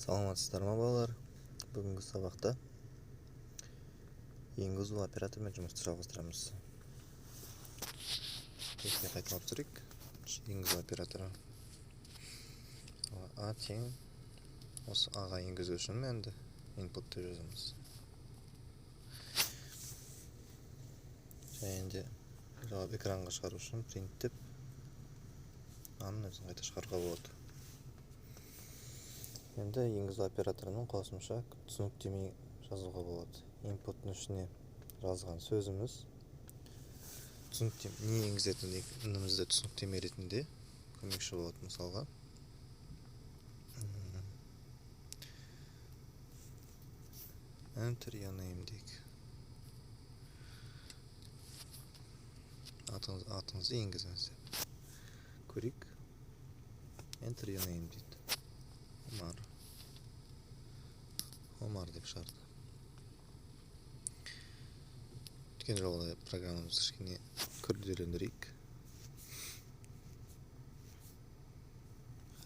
Саламатсыздар ма, балалар? Бүгінгі сабақта енгізу операторымен жұмысты жалғастырамыз. Есіне қайталап түсірейік. Енгізу операторы. А тең, осы А-ға енгізу үшін енді input деп жазамыз. Және де жауап экранға шығару үшін print деп А-ның өзін қайта шығаруға болады. Енді енгізу операторының қосымша түсініктеме жазуға болады. Input'ның ішіне жазған сөзіміз түсініктеме, не енгізетінімізді түсініктеме ретінде көмекші болады. Мысалға, enter your name дейік. Атыңызды енгізіңіз деп. Көрейік. Enter your name дейді. Омар. Омар деп шығарды. Өткен жолы программамызды кішкене күрделендірейік.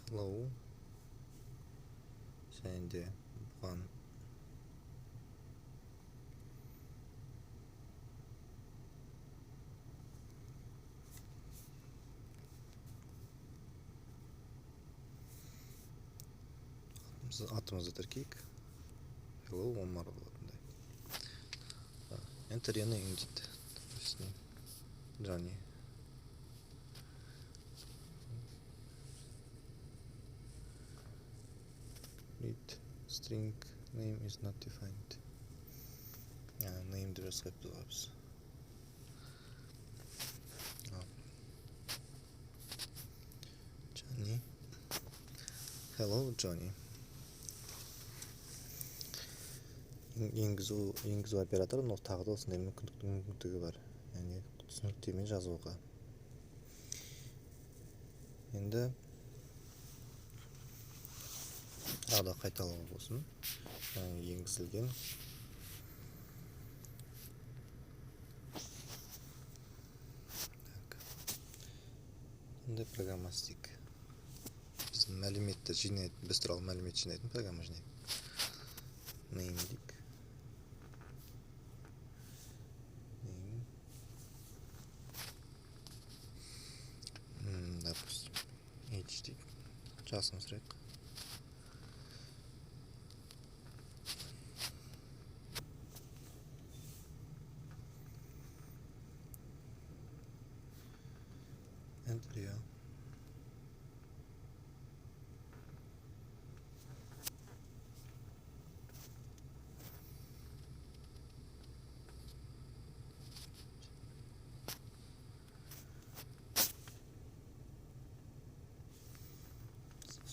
Hello. Және де бұған атымызды тіркейік. Hello Омар болатындай. Enter your name дейді. Допустим, Johnny. Read string name is not defined. Name деп жазып қойыппыз ғой біз. Johnny. Hello Johnny. Енгізу операторының тағы да осындай мүмкіндігі бар, яғни түсініктеме жазуға. Енді тағы да қайталау болсын. Яғни енгізілген мындай программа істейік. Біздің мәліметті жинайтын, біз туралы мәлімет жинайтын программа жинайық. Name дейік. Name. Допустим, age дейік. Жасын сұрайық. Enter your.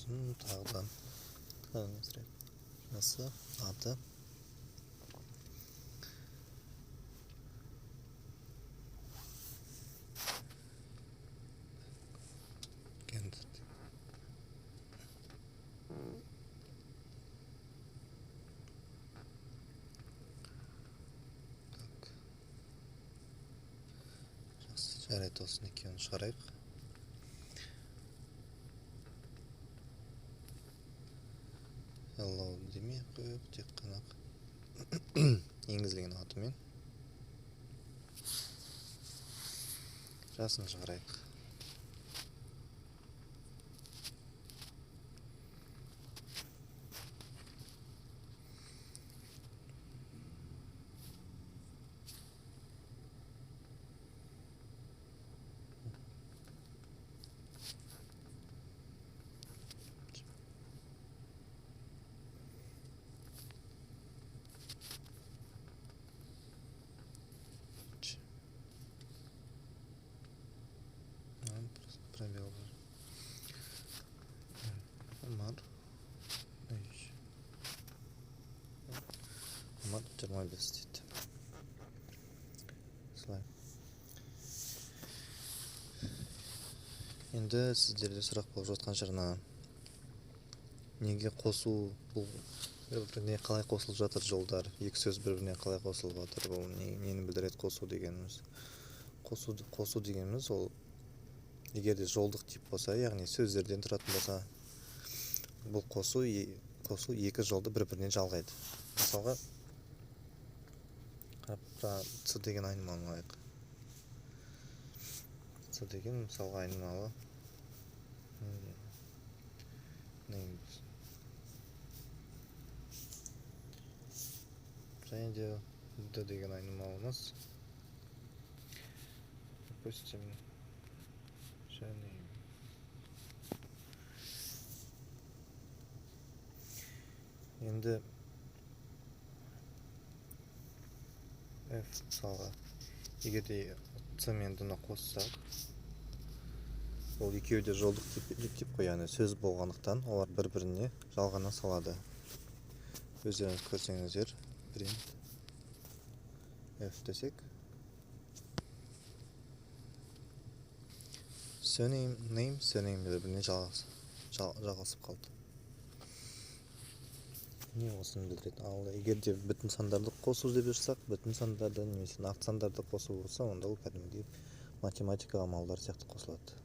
Сосын тағы да сұрайық. Жасы, аты. Gender. Так. Жақсы, жарайды, осыны екеуін шығарайық. Hello демей ақ қояйық, тек қана енгізілген атымен жасын шығарайық. Пробел бар. Омар. Омар 25 дейді. Солай. Енді сіздерде сұрақ болып жатқан шығар, мына неге қосу, бұл бір-біріне қалай қосылып жатыр жолдар, екі сөз бір-біріне қалай қосылып жатыр, бұл нені білдіреді қосу дегеніміз? Қосу дегеніміз ол егер де жолдық тип болса, яғни сөздерден тұратын болса, бұл қосу Қосу екі жолды бір-біріне жалғайды. Мысалға, С деген айнымалыны алайық. С деген, мысалға, айнымалы name және де Д деген айнымалымыз, допустим, және енді F. Мысалға, егер де С мен Д-ны қоссақ, ол екеуі де жолдық тип қой, яғни сөз болғандықтан, олар бір біріне жалғана салады. Өздеріңіз көрсеңіздер, print F десек, surname, name, surname бір біріне жалғасып қалды. Не осыны білдіреді. Ал егер де бүтін сандарды қосу деп жазсақ, бүтін сандарды немесе нақты сандарды қосу болса, онда ол кәдімгідей математика амалдары сияқты қосылады.